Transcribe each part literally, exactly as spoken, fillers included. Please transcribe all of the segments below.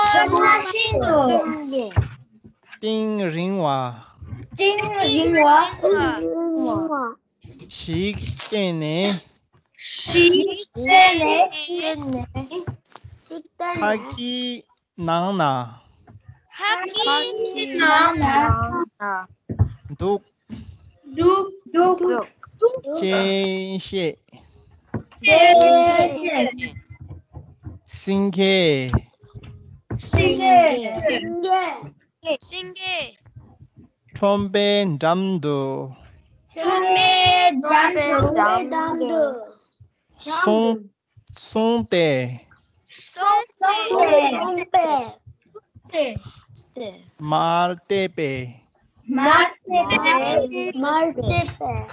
ཤིན་ཏུ། གཏིང་རིང་བ། གཏིང་རིང་བ། ཞིག་བསྟན་ནས། ཞིག་བསྟན་ནས། ཕ་གིའི་ནང་ན། ཕ་གིའི་ནང་ན། འདུག་འདུག་འདུག་སྤྱན་ཤེད། སྤྱན་ཤེད། སེང་གེ། སེང་གེ། སེང་གེ། སེང་གེ། ཁྲོན་པའི་འགྲམ་དུ། ཁྲོན་པའི་འགྲམ་དུ། སོང་སོང་སྟེ། སོང་སྟེ། སོང་སྟེ། མར་བལྟས་པས། མར་བལྟས་པས། མར་བལྟས་པས།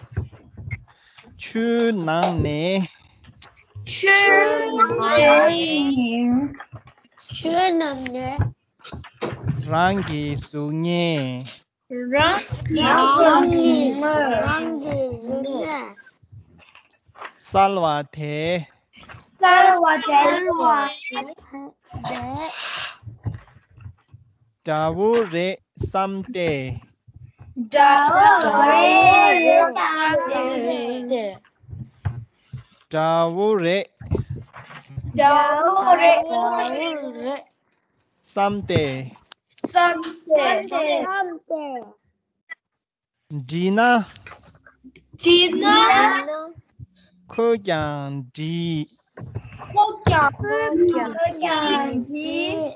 ཆུའི་ནང་ནས། ཆུའི་ནང་ནས། ཆུའི་ནང་ནས། རང་གི་གཟུགས་བརྙན། རང་གི་རང་གི་གཟུགས་བརྙན། གསལ་བ་དེ། གསལ་བ་དེ། དེ། འདྲ་བོ་རེད་བསམ་སྟེ། འདྲ་བོ་རེད་བསམ་སྟེ། འདྲ་བོ་རེད། འདྲ་བོ་རེད། འདྲ་བོ་རེད། བསམ་སྟེ། བསམ་སྟེ། བསམ་སྟེ། བྲིས་ན། བྲིས་ན། ཁོས་ཀྱང་བྲིས། ཁོས་ཀྱང་བྲིས།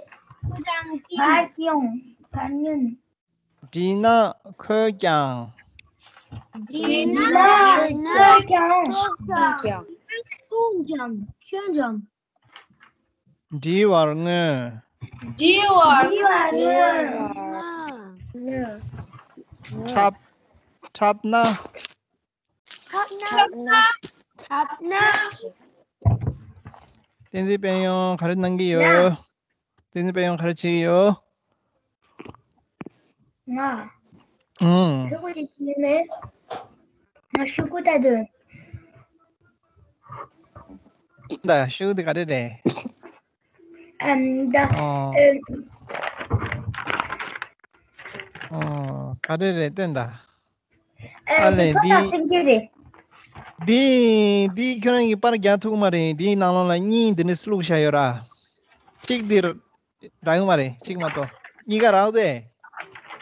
བྲིས་ན་ཁོས་ཀྱང་། བྲིས་ན་ཁོས་ཀྱང་། ཁོས་ཀྱང་། ཁོས་ཀྱང་། བྲི་བར་མངོན། བྲི་བར་མངོན། འཁྲབ། འཁྲབ་ན། འཁྲབ་ན། འཁྲབ་ན། བསྟན་འཛིན་དཔལ་ཡོན་ག་རེ་གནང་གི་ཡོད། བསྟན་འཛིན་དཔལ་ཡོན་ག་རེ་བྱེད་ཀྱི་ཡོད། ང་། ཨང་། ཤོག་གུ་ཅིག་ཡིན་མེད། ང་ཤོག་གུ་ལྟ་དུས། ད་ཤོག་གུ་དེ་ག་རེ་རེད། ཨམ་ད། ཨོ། ཨེམ། ཨོ། ག་རེ་རེད་སྟོན་ད། ཨ་ལས་འདི། འདི་འདི་ཁྱོད་རང་གིས་པར་རྒྱག་ཐུབ་ཀྱི་མ་རེད། འདིའི་ནང་ལོགས་ལ་གཉིས་འདི་འདྲ་བླུགས་བཞག་ཡོད་ར། གཅིག་འདིར་རག་གི་མ་རེད། གཅིག་མ་གཏོགས། གཉིས་ཀ་རག་སྟེ།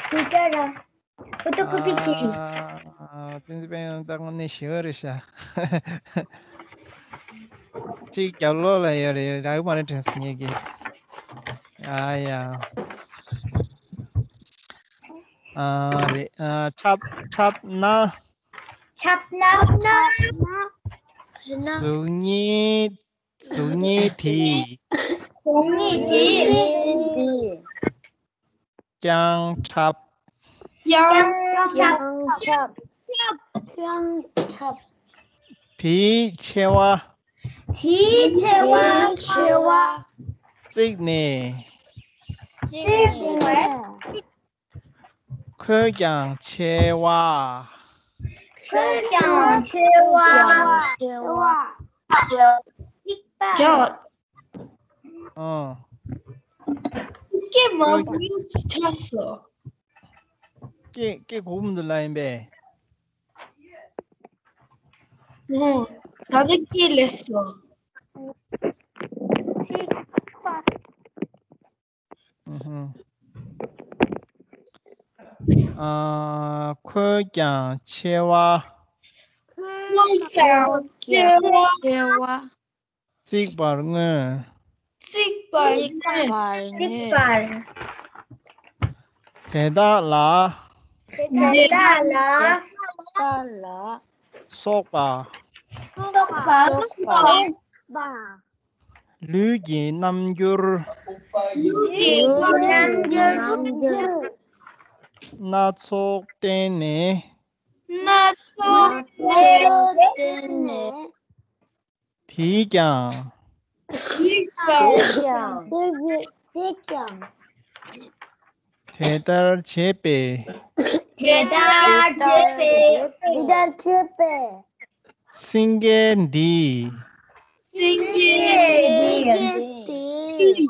གཉིས་ཀ་རག་ཕོ་ཏོ་ཀོ་པི་བྱེད། ཨ། བསྟན་འཛིན་དཔལ་ཡོན་ད་དངོས་གནས་ཞེ་པོ་རེད་ཤག་གཅིག་རྒྱབ་ལོགས་ལ་ཡོད་རེད། རག་གི་མ་རེད་དྲན་སོང་ངེད་ཀྱིས། ཨ་ཡ། ཨ་རེད། ཨ། འཁྲབ། འཁྲབ་ན། འཁྲབ་ན། གཟུགས་བརྙན། གཟུགས་བརྙན་དེ། གཟུགས་བརྙན་དེ། ཀྱང་འཁྲབ། ཀྱང་འཁྲབ། ཀྱང་འཁྲབ། དེའི་མཆེ་བ། དེའི་མཆེ་བ། མཆེ་བ། གཙིགས་ནས། གཙིགས་ནས། ཁོས་ཀྱང་མཆེ་བ། ཁོས་ཀྱང་མཆེ་བ། མཆེ་བ། གཙིགས་པ། ཨང་། སྐད་མང་པོ་ཡོད་ཆགས་སོང་། སྐད་སྐད་གོག་མོ་འདུག་ལ་ཡིན་པས། ཨོ། ད་ནི་སྐད་ལེགས་སོང་། གཙིགས་པ། ཨ། ཁོས་ཀྱང་མཆེ་བ། ཁོས་ཀྱང་མཆེ་བ། མཆེ་བ། གཙིགས་པར་མངོན། གཙིགས་པར་མངོན། གཙིགས་པར། དེ་དག་ལ། དེ་དག་ལ། སོགས་པ། སོགས་པ། ལུས་ཀྱི་རྣམ་འགྱུར། ལུས་ཀྱི་རྣམ་འགྱུར། སྣ་ཚོགས་བསྟན་ནས། སྣ་ཚོགས་བསྟན་ནས། དེས་ཀྱང་། དེས་ཀྱང་། དེས་ཀྱང་། དེ་ལྟར་བྱས་པས། དེ་ལྟར་བྱས་པས། དེ་ལྟར་བྱས་པས། སེང་གེ་འདིས། སེང་གེ་འདིས།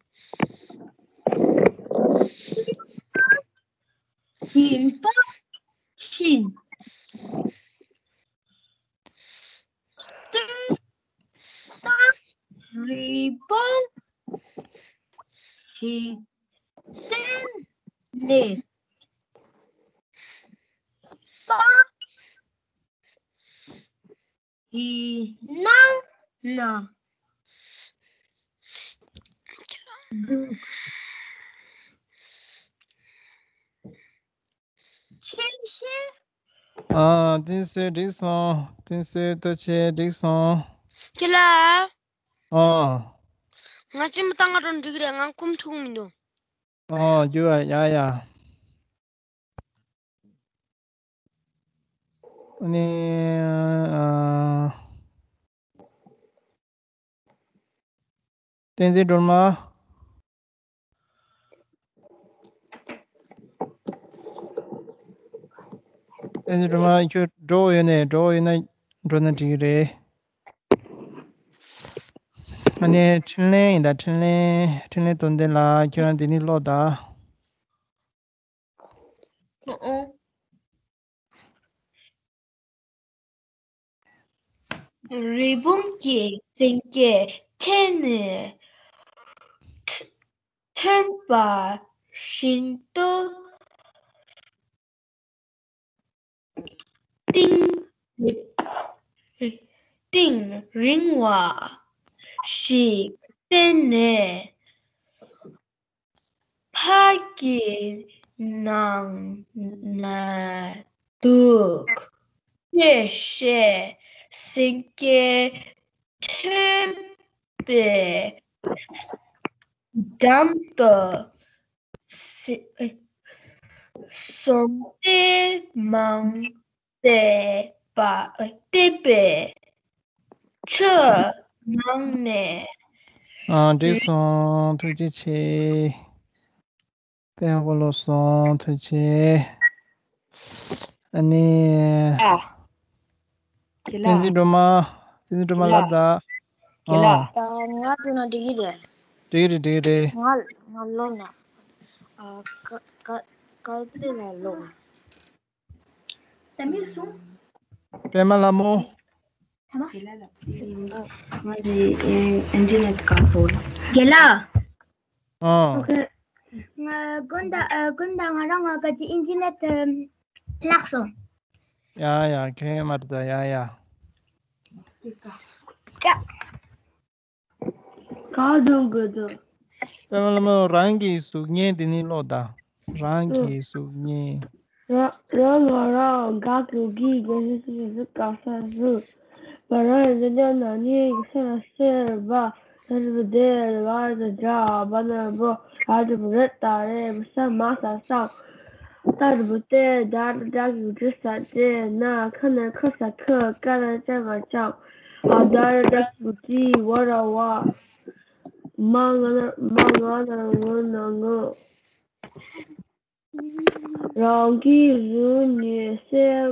རི་བོང་གི་སྟེང་ནས་པ། ཡི་ནང་ན་འདུག་ཆེན་ཤེས། ཨ། བསྟན་འཛིན་འགྲིག་སོང་། བསྟན་འཛིན་ཐུགས་རྗེ་ཆེ། འགྲིག་སོང་། ཁྱེད་ལ། ཨ། ང་ཅི་མི་བཏང་ང་རང་འགྲིག་རེད། ང་ཁུམ་ཐུག་མི་འདུག་ཨ། རྒྱུ་ཨ། ཡ་ཡ། ཨ་ནི། ཨ། བསྟན་འཛིན་སྒྲོལ་མ། བསྟན་འཛིན་སྒྲོལ་མ། ཁྱོད་འགྲོ་ཡོད་ནས། འགྲོ་ཡོད་ན་འགྲོ་ན་འགྲིག་གི་རེད། ཨ་ནི་འཕྲིན་ལས་ཡིན་ད། འཕྲིན་ལས། འཕྲིན་ལས་དོན་ལྡན་ལགས། ཁྱོད་རང་འདི་ནས་ཀློག་དང་། རི་བོང་གི་སེང་གེ་ཁྱེར་ནས་ཐོན་པ་བཞིན་དུ། གཏིང་། གཏིང་རིང་བ་ཞིག་བསྟན་ནས། ཕ་གི་ནང་ན་འདུག་ཅེས་བཤད། སེང་གེ་ཐོན་པའི་འགྲམ་དུ་སེ་སོང་སྟེ་མང་བལྟས་པ། བལྟས་པས་ཆུ་ནང་ནས། ཨ། འགྲིག་སོང་། ཐུགས་རྗེ་ཆེ། དཔེ་ཡག་པོ་ཀློག་སོང་། ཐུགས་རྗེ་ཆེ། ཨ་ནི། ཨ། དེ་ལ། བསྟན་འཛིན་སྒྲོལ་མ། བསྟན་འཛིན་སྒྲོལ་མ་ལབ་ད། དེ་ལ། ཨ། ད་ང་དེ་ན་འགྲིག་གི་རེད། འགྲིག་རེད། འགྲིག་རེད། ང་ང་ལོ་ན། ཨ། ཀ་ཀ་ཀ་ཏི་ལ་ལོ། པད་མ་ལྷ་མོ། ང་ཨིན་ཇི་ནེཊ་ག་སོ། རྒན་ལགས། ཨ། ང་དགོན་ད་ཨ་དགོན་ད་ང་རང་ང་ག་ཅི་ཨིན་ཇི་ནེཊ་བརླག་སོང་། ཡ་ཡ། ཁྱད་མ་རེད་ད། ཡ་ཡ། ཀ། ག་འདོན་དགོས་འདུག་པད་མ་ལྷ་མོ། རང་གི་གཟུགས་བརྙན་དེ་ནས་ཀློག་དང་། རང་གི་གཟུགས་བརྙན། ར་ར་ང་རང་ག་གི་གི་གི་གི་གི་ག་ས་ཟུ། བ་ར་ར་ར་ན་ནི་གི་ས་ན་སེར་བ། ད་རི་བ་དེ་ར་བ་ར་ད་ར་བ་ན་བོ། ཨ་རི་བ་ར་ད་རེ་བ་ས་མ་ས་ས། ད་རི་བ་དེ་ད་ར་ད་གི་གི་ས་དེ་ན་ཁ་ན་ཁ་ས་ཁ། ཀ་ན་ཅ་ང་ཅང་། ཨ་ད་ར་ད་གི་གི་བ་ར་བ། མ་ང་ན་མ་ང་ན་ང་ན་ང་། རང་གི་གཟུགས་ནི་གསལ་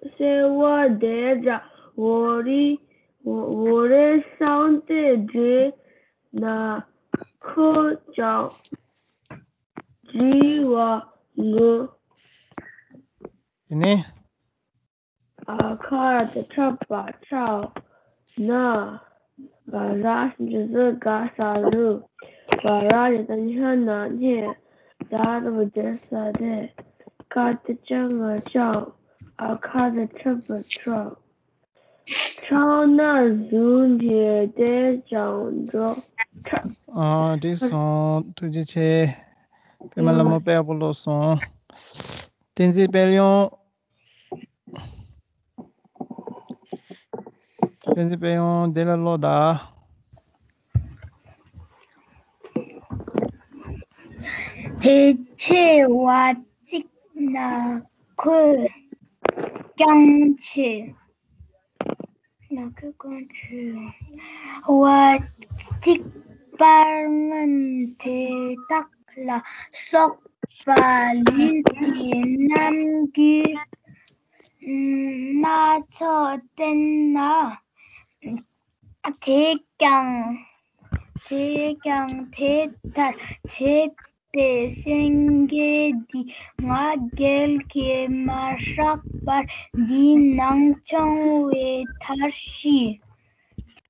གསལ་བ་དེ་འདྲ་བོ་རི་བོ་རེ་སང་སྟེ་འདྲེ་ན་ཁོ་ཅང་འདྲི་བ་ངུ། དེ་ནས། ཨ་ཁ་དེ་ཁྲ་པ་ཁྲའོ། ན། བ་ར་ཞི་ཟི་ག་ས་རུ། བ་ར་ཞི་ད་ཉ་ན་ཉེ། ད་རུ་བ་དེ་ས་དེ། ཀ་དེ་ཅ་ང་ཅང་། ཨ་ཁ་དེ་ཁྲ་པ་ཁྲའོ། ཁྲའོ་ན་གཟུགས་འདི་དེ་ཅང་འགྲོ། ཁྲ། ཨ། འགྲིག་སོང་། ཐུགས་རྗེ་ཆེ། པད་མ་ལྷ་མོ་དཔེ་ཡག་པོ་ཀློག་སོང་། བསྟན་འཛིན་དཔལ་ཡོན། བསྟན་འཛིན་དཔལ་ཡོན། འདི་ལ་ཀློག་དང་། དེ་ཆེ་བ་གཅིག་ན་ཁོད་རྐྱང་ཆེ། ན་ཁོད་རྐྱང་ཆེ། བ་གཅིག་པར་ངན་དེ་དག་ལ་སོགས་པ་ལུས་ཀྱི་རྣམ་འགྱུར་སྣ་ཚོགས་བསྟན་ན། དེས་ཀྱང་དེས་ཀྱང་དེ་ལྟར་བྱས་པའི་སེང་གེ་འདི་ང་རྒྱལ་གྱིས་མ་སྐྲག་པར་འདི་ནང་མཆོང་བའི་མཐར་ཕྱིན།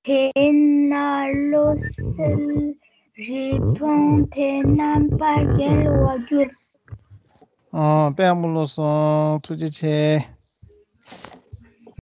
དེས་ན་བློ་གསལ་རི་བོང་དེ་རྣམ་པར་རྒྱལ་བར་འགྱུར། ཨོ། དཔེ་ཡག་པོ་ཀློག་སོང་། ཐུགས་རྗེ་ཆེ།